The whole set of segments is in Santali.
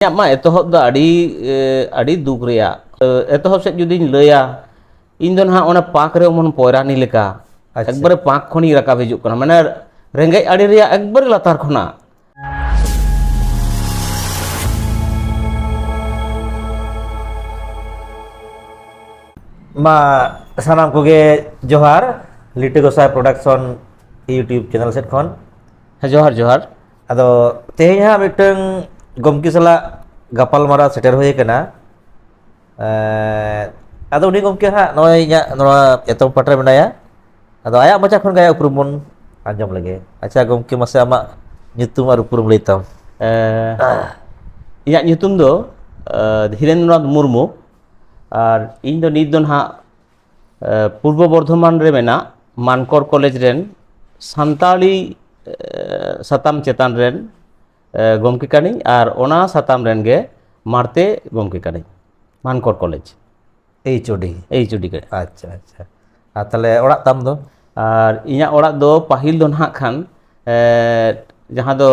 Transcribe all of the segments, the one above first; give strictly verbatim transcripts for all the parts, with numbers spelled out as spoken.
ᱤᱧᱟᱹᱜ ᱢᱟ ᱮᱛᱚᱦᱚᱵ ᱫᱚ ᱟᱹᱰᱤ, ᱮ, ᱟᱹᱰᱤ ᱫᱩᱠ ᱨᱮᱭᱟᱜ᱾ ᱮ, ᱮᱛᱚᱦᱚᱵ ᱥᱮᱫ ᱡᱩᱫᱤᱧ ᱞᱟᱹᱭᱟ, ᱤᱧ ᱫᱚ ᱱᱟᱦᱟᱜ ᱚᱱᱟ ᱯᱟᱸᱠ ᱨᱮ ᱚᱢᱚᱱ ᱯᱚᱭᱨᱟᱱᱤ ᱞᱮᱠᱟ, ᱟᱪᱪᱷᱟ᱾ ᱮᱠᱵᱟᱨᱮ ᱯᱟᱸᱠ ᱠᱷᱚᱱᱤᱧ ᱨᱟᱠᱟᱵ ᱦᱤᱡᱩᱜ ᱠᱟᱱᱟ, ᱢᱟᱱᱮ ᱨᱮᱸᱜᱮᱡ ᱟᱲᱮ ᱨᱮᱭᱟᱜ ᱮᱠᱵᱟᱨᱮ ᱞᱟᱛᱟᱨ ᱠᱷᱚᱱᱟᱜ᱾ ᱢᱟ ᱥᱟᱱᱟᱢ ᱠᱚᱜᱮ ᱡᱚᱦᱟᱨ, ᱞᱤᱴᱟᱹ ᱜᱚᱸᱥᱟᱭ ᱯᱨᱚᱰᱟᱠᱥᱚᱱ YouTube ᱪᱮᱱᱮᱞ ᱥᱮᱫ ᱠᱷᱚᱱ᱾ ᱦᱮᱸ, ᱡᱚᱦᱟᱨ, ᱡᱚᱦᱟᱨ᱾ ᱟᱫᱚ ᱛᱮᱦᱮᱧ ᱦᱟᱸᱜ ᱢᱤᱫᱴᱟᱝ ᱜᱚᱢᱠᱮ ᱥᱟᱞᱟᱜ ᱜᱟᱯᱟᱞᱢᱟᱨᱟᱣ ᱥᱮᱴᱮᱨ ᱦᱩᱭ ᱟᱠᱟᱱᱟ᱾ ᱮᱸ, ᱟᱫᱚ ᱩᱱᱤ ᱜᱚᱢᱠᱮ ᱦᱟᱸᱜ ᱱᱚᱜᱼᱚᱭ ᱤᱧᱟᱹᱜ ᱱᱚᱣᱟ ᱮᱛᱚᱢ ᱯᱟᱦᱴᱟ ᱨᱮ ᱢᱮᱱᱟᱭᱟ᱾ ᱟᱫᱚ ᱟᱭᱟᱜ ᱢᱚᱪᱟ ᱠᱷᱚᱱ ᱜᱮ ᱟᱭᱟᱜ ᱩᱯᱨᱩᱢ ᱵᱚᱱ ᱟᱸᱡᱚᱢ ᱞᱮᱜᱮ᱾ ᱟᱪᱪᱷᱟ ᱜᱚᱢᱠᱮ, ᱢᱟᱥᱮ ᱟᱢᱟᱜ ᱧᱩᱛᱩᱢ ᱟᱨ ᱩᱯᱨᱩᱢ ᱞᱟᱹᱭ ᱛᱟᱢ᱾ ᱮ, ᱤᱧᱟᱹᱜ ᱧᱩᱛᱩᱢ ᱫᱚ, ᱮ, ᱫᱷᱤᱨᱮᱱᱫᱨᱚᱱᱟᱛᱷ ᱢᱩᱨᱢᱩ, ᱟᱨ ᱤᱧ ᱫᱚ ᱱᱤᱛ ᱫᱚ ᱱᱟᱦᱟᱜ, ᱮ, ᱯᱩᱨᱵᱚ ᱵᱚᱨᱫᱷᱚᱢᱟᱱ ᱨᱮ ᱢᱮᱱᱟᱜ ᱢᱟᱱᱠᱚᱨ ᱠᱚᱞᱮᱡᱽ ᱨᱮᱱ ᱥᱟᱱᱛᱟᱲᱤ, ᱮ, ᱥᱟᱛᱟᱢ ᱪᱮᱛᱟᱱ ᱨᱮᱱ, ᱮ, ᱜᱚᱢᱠᱮ ᱠᱟᱹᱱᱟᱹᱧ, ᱟᱨ ᱚᱱᱟ ᱥᱟᱛᱟᱢ ᱨᱮᱱ ᱜᱮ ᱢᱟᱬᱛᱮ ᱜᱚᱢᱠᱮ ᱠᱟᱹᱱᱟᱹᱧ, ᱢᱟᱱᱠᱚᱨ ᱠᱚᱞᱮᱡᱽ᱾ ᱮᱭᱤᱪ ᱳ ᱰᱤ᱾ ᱮᱭᱤᱪ ᱳ ᱰᱤ ᱠᱟᱱᱟ᱾ ᱟᱪᱪᱷᱟ, ᱟᱪᱪᱷᱟ᱾ ᱟᱨ ᱛᱟᱦᱞᱮ ᱚᱲᱟᱜ ᱛᱟᱢ ᱫᱚ? ᱟᱨ ᱤᱧᱟᱹᱜ ᱚᱲᱟᱜ ᱫᱚ ᱯᱟᱹᱦᱤᱞ ᱫᱚ ᱱᱟᱦᱟᱜ ᱠᱷᱟᱱ, ᱮ, ᱡᱟᱦᱟᱸ ᱫᱚ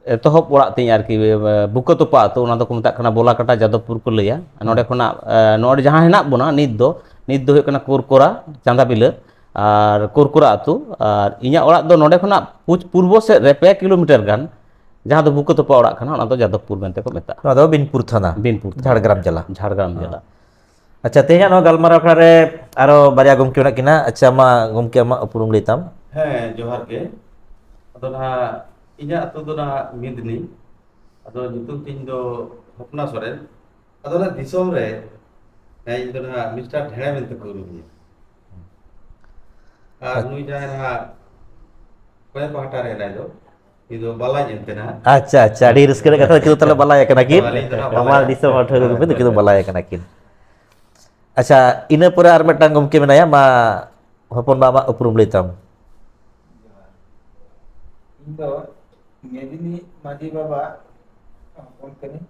ᱮᱛᱚᱦᱚᱵ ᱚᱲᱟᱜ ᱛᱤᱧ ᱟᱨᱠᱤ, ᱮ, ᱵᱩᱠᱟᱹ ᱛᱚᱯᱟ ᱟᱹᱛᱩ, ᱚᱱᱟ ᱫᱚᱠᱚ ᱢᱮᱛᱟᱜ ᱠᱟᱱᱟ ᱵᱚᱞᱟᱠᱟᱴᱟ ᱡᱟᱫᱚᱵᱽᱯᱩᱨ ᱠᱚ ᱞᱟᱹᱭᱟ᱾ ᱦᱩᱸ᱾ ᱱᱚᱸᱰᱮ ᱠᱷᱚᱱᱟᱜ, ᱮ, ᱱᱚᱸᱰᱮ ᱡᱟᱦᱟᱸ ᱦᱮᱱᱟᱜ ᱵᱚᱱᱟ ᱱᱤᱛ ᱫᱚ, ᱱᱤᱛ ᱫᱚ ᱦᱩᱭᱩᱜ ᱠᱟᱱᱟ ᱠᱳᱨᱠᱳᱨᱟ, ᱪᱟᱸᱫᱟᱵᱤᱞᱟᱹ ᱟᱨ ᱠᱳᱨᱠᱳᱨᱟ ᱟᱹᱛᱩ᱾ ᱟᱨ ᱤᱧᱟᱹᱜ ᱚᱲᱟᱜ ᱫᱚ ᱱᱚᱸᱰᱮ ᱠᱷᱚᱱᱟᱜ ᱯᱩᱪ-, ᱯᱩᱨᱵᱚ ᱥᱮᱫ ᱨᱮ ᱯᱮ ᱠᱤᱞᱳᱢᱤᱴᱟᱨ ᱜᱟᱱ, ᱡᱟᱦᱟᱸ ᱫᱚ ᱵᱩᱠᱟᱹ ᱛᱚᱯᱟ ᱚᱲᱟᱜ ᱠᱟᱱᱟ, ᱚᱱᱟ ᱫᱚ ᱡᱟᱫᱚᱵᱽᱯᱩᱨ ᱢᱮᱱᱛᱮ ᱠᱚ ᱢᱮᱛᱟᱜᱼᱟ᱾ ᱱᱚᱣᱟ ᱫᱚ ᱵᱤᱱᱯᱩᱨ ᱛᱷᱟᱱᱟ, ᱵᱤᱱᱯᱩᱨ ᱛᱷᱟᱱᱟ᱾ ᱡᱷᱟᱲᱜᱨᱟᱢ ᱡᱮᱞᱟ᱾ ᱡᱷᱟᱲᱜᱨᱟᱢ ᱦᱮᱸ᱾ ᱡᱮᱞᱟ᱾ ᱟᱪᱪᱷᱟ, ᱛᱮᱦᱮᱧᱟᱜ ᱱᱚᱣᱟ ᱜᱟᱞᱢᱟᱨᱟᱣ ᱟᱠᱷᱲᱟ ᱨᱮ ᱟᱨᱚ ᱵᱟᱨᱭᱟ ᱜᱚᱢᱠᱮ ᱢᱮᱱᱟᱜ ᱠᱤᱱᱟ᱾ ᱟᱪᱪᱷᱟ, ᱢᱟ ᱜᱚᱢᱠᱮ, ᱟᱢᱟᱜ ᱩᱯᱨᱩᱢ ᱞᱟᱹᱭ ᱛᱟᱢ᱾ ᱦᱮᱸ, ᱡᱚᱦᱟᱨ ᱜᱮ᱾ ᱟᱫᱚ ᱱᱟᱦᱟᱜ ᱤᱧᱟᱹᱜ ᱟᱹᱛᱩ ᱫᱚ ᱱᱟᱦᱟᱜ ᱢᱤᱫᱱᱤ᱾ ᱟᱫᱚ ᱧᱩᱛᱩᱢ ᱛᱤᱧ ᱫᱚ ᱦᱚᱯᱱᱟ ᱥᱚᱨᱮᱱ᱾ ᱟᱫᱚ ᱱᱟᱦᱟᱜ ᱫᱤᱥᱚᱢ ᱨᱮ, ᱦᱮᱸ, ᱤᱧ ᱫᱚ ᱱᱟᱦᱟᱜ ᱢᱤᱥᱴᱟᱨ ᱰᱷᱮᱬᱮ ᱢᱮᱱᱛᱮ ᱠᱚ ᱩᱨᱩᱢᱤᱧᱟ᱾ ᱟᱨ ᱱᱩᱭ ᱡᱟᱦᱟᱸᱭ ᱱᱟᱦᱟᱜ ᱠᱚᱭᱮ ᱯᱟᱦᱴᱟ ᱨᱮ ᱦᱮᱱᱟᱭ ᱫᱚ, ᱩᱱᱤ ᱫᱚ ᱵᱟᱞᱟᱧ ᱮᱱᱛᱮ ᱱᱟᱦᱟᱜ᱾ ᱟᱪᱪᱷᱟ, ᱟᱪᱪᱷᱟ, ᱟᱹᱰᱤ ᱨᱟᱹᱥᱠᱟᱹ ᱨᱮᱭᱟᱜ ᱠᱟᱛᱷᱟ, ᱱᱩᱠᱤᱱ ᱫᱚ ᱛᱟᱦᱞᱮ ᱵᱟᱞᱟᱭ ᱠᱟᱱᱟ ᱠᱤᱱ᱾ ᱟᱹᱞᱤᱧ ᱫᱚ ᱱᱟᱦᱟᱜ ᱱᱚᱣᱟ ᱵᱟᱞᱟᱭ᱾ ᱫᱤᱥᱚᱢ ᱦᱚᱲ ᱴᱷᱟᱹᱣᱠᱟᱹ ᱠᱚ ᱢᱮᱱ, ᱱᱩᱠᱤᱱ ᱫᱚ ᱵᱟᱞᱟᱭ ᱠᱟᱱᱟ ᱠᱤᱱ᱾ ᱟᱪᱪᱷᱟ, ᱤᱱᱟᱹ ᱯᱚᱨᱮ ᱟᱨ ᱢᱤᱫᱴᱟᱝ ᱜᱚᱢᱠᱮ ᱢᱮᱱᱟᱭᱟ, ᱢᱟ ᱦᱚᱯᱚᱱ ᱵᱟ, ᱟᱢᱟᱜ ᱩᱯᱨᱩᱢ ᱞᱟᱹᱭ ᱛᱟᱢ᱾ ᱤᱧ ᱫᱚ ᱢᱮᱫᱤᱱᱤ ᱢᱟᱹᱡᱷᱤ ᱵᱟᱵᱟ ᱦᱚᱯᱚᱱ ᱠᱟᱹᱱᱟᱹᱧ᱾